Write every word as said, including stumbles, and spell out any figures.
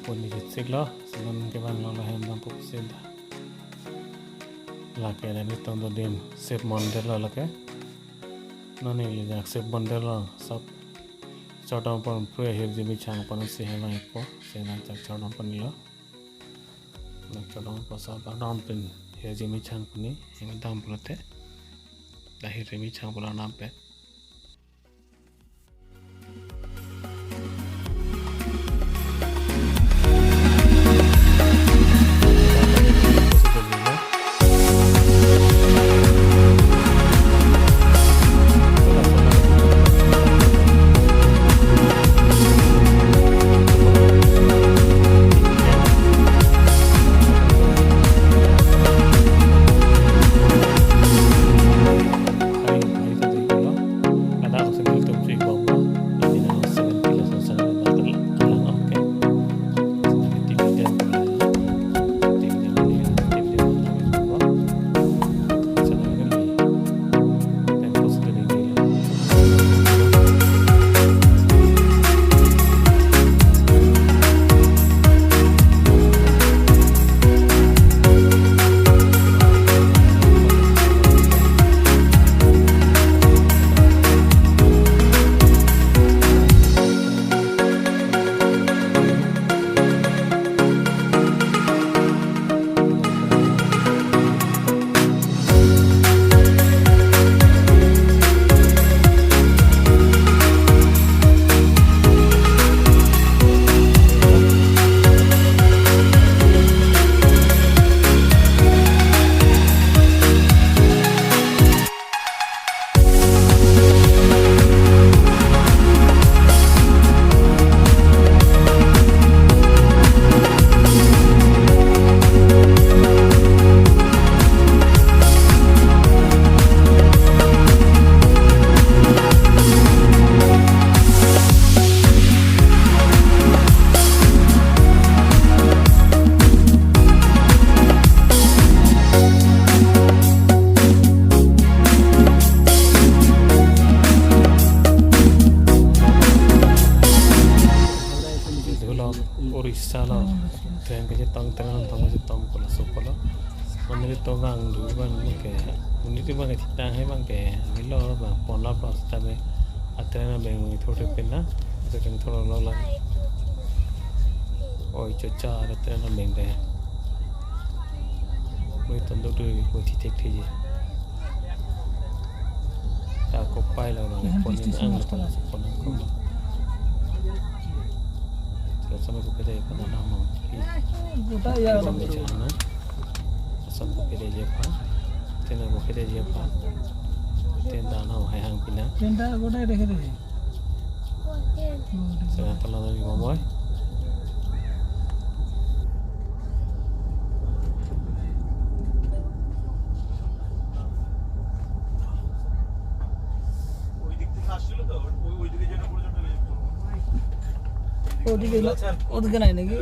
Pon ni chit siklo, si non kevanglo, lahem dampo pusi ta. Lake nelitum dodim Shiv Mandir lo lake. Non neli jak Shiv Mandir lo, sab chardom pon, pura ahirjume changpon si hem vangpo, si nang chak chardom ponlo. Nang chardom pon sab chardom pon, ahirjume me changpon ni, hem dam pulote. Ahirjume me changpon arnam pen. Dolo Orissa lo, train kachetong, train tong kachetong pulo, so pulo. Monit atum vangdun abang ke, monit abang ke thita hai abang ke, avelo abang ponlap lo seta me, a train abang thur thur pen na, a train thur lo la. Oi, chocha, a train abang de. Monit atum duk duk ko thi thek thi je. Ta kopai lo abang, pon ni ang lo, pon ang ko. Sila sama ko pede pa na mo. Goda ya. Sama ko pede je pa. Tena ko pede je pa. Tena na hai hang pina. Tena goda dekhe dekhe. Sila tala na ni mo boy. ওদিকে, ওদিকে নাই নাকি?